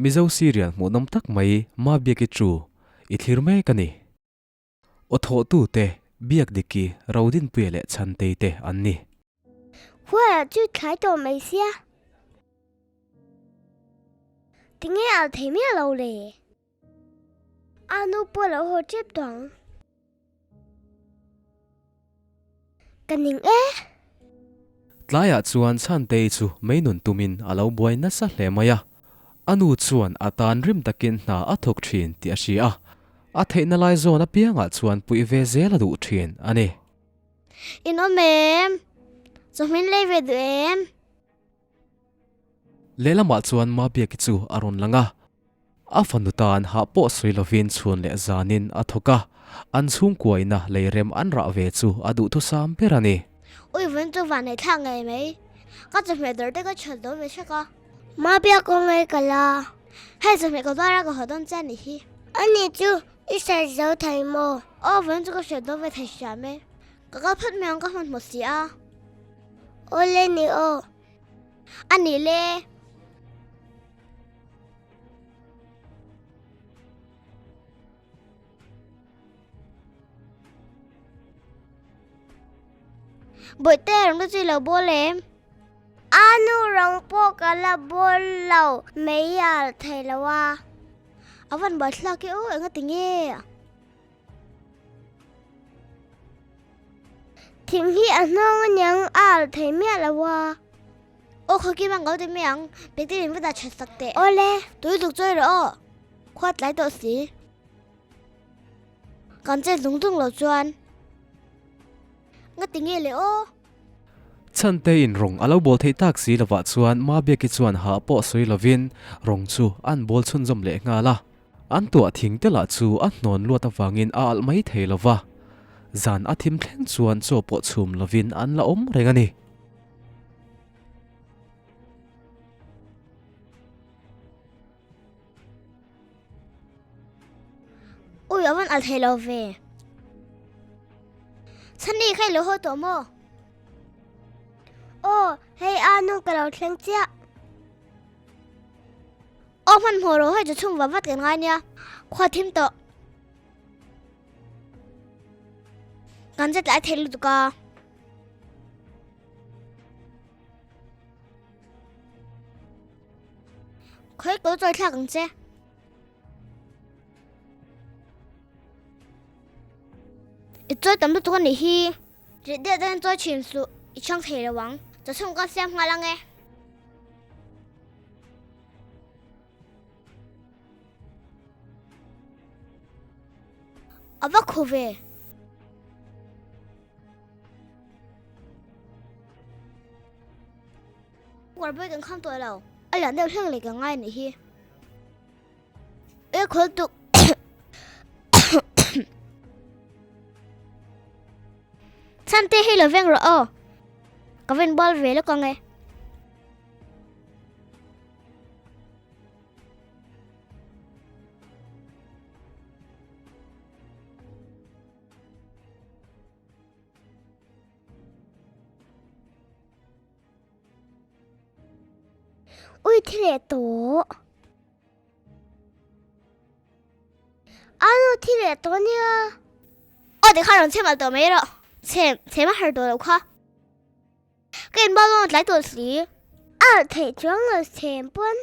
Mizo serial hmuhnawm tak mai Mabiaki Chu i thlir mek a ni. Aw thawhtute Biakdiki, Rodinpuia leh Chhantei te an ni. Huala chu thlai tawh mai sia. Tinge al thei miah lo le? A nu pawh lo haw tep tawh ang. Ka ning e. Tlaiah chuan Chhantei chu mei nun tumin a lo buai nasa hle mai a. A nu chuan a tan rim takin hna a thawk thin tih a hria a. A theihna lai zawn apiangah chuan puih ve zel a duh thin a ni. In awm em? Chawhmin lei ve duh em? Lehlamah chuan Mabiaki chu a rawn lang a. A fanu tan hah pawh sawi lovin chhun leh zanin a thawk a, an chhungkuaina leirem an rah ve chu a duhthusam ber a ni. Ui vawn chu van ei thlak ngei mai. Ka chawhmeh dawr te ka chhawt dawn ve hrek a. Mabiak aw ngei ka la. Hei chawhmeh ka zuar a ka haw dawn che a nih hi. Ani chu i hriat zo thei maw? Aw vawn chu ka hriat dawn ve thei hriam e. Ka kal phawt mai ang ka hmanhmawh si a. Aw le ni aw. A nih le. Bawihte rawng te chu i lo bawl em? A nu rawng pawh ka la bawl lo mai al thei lo a. A van buai thlak e aw engati nge? Thing hi a hnawng aniang a al thei miah lo a. Aw khaw kim ang ka lo ti mai ang, pekte min va dah that sak teh. Awle. Tui zuk chawi rawh aw, khua tlai tawh si. Kan chet zung zung lo chuan. Nga ti nge le aw. Chhante in rawng a lo bawl theih tak si lovah chuan Mabiaki chuan hah pawh sawi lovin rawng chu an bawl chhunzawm leh nghal a. An tuah thing te lah chu a hnawn luat avangin a alh mai thei lo va, zan a thim thleng chuan chaw pawh chhum lovin an la awm reng a ni. Ui a van alh thei lo ve. Chhani kha i lo haw tawh maw? Aw, hei a nu ka lo thleng chiah. Aw hmanhmawh rawh hei chu chhung va vat kan ngai nia, khua thim tawh. Kan che tlai thei lutuk a. Khawi kawl chawi thlak ang che. I chawi tam lutuk a nih hi. Rih deuh deuhin chawi thin suh, i chhang thei lo ang. Chaw chhung ka siam nghal ang e. A va khaw ve. Kawr pawh kan kham tawh lo. A lian deuh hlek leh ka ngai anih hi. E khawl tuk. Chhante hei lo veng rawh aw. Ka ven bal ve lawk ang e. Ui thi leh tawh. A nu thi leh tawh nia. Aw tikhan rawn chhem alh tawh mai rawh. Chhem, chhem a har tawh loh kha. Ka inbal dawn a tlai tawh si. A theih chuang lo chhem pawn.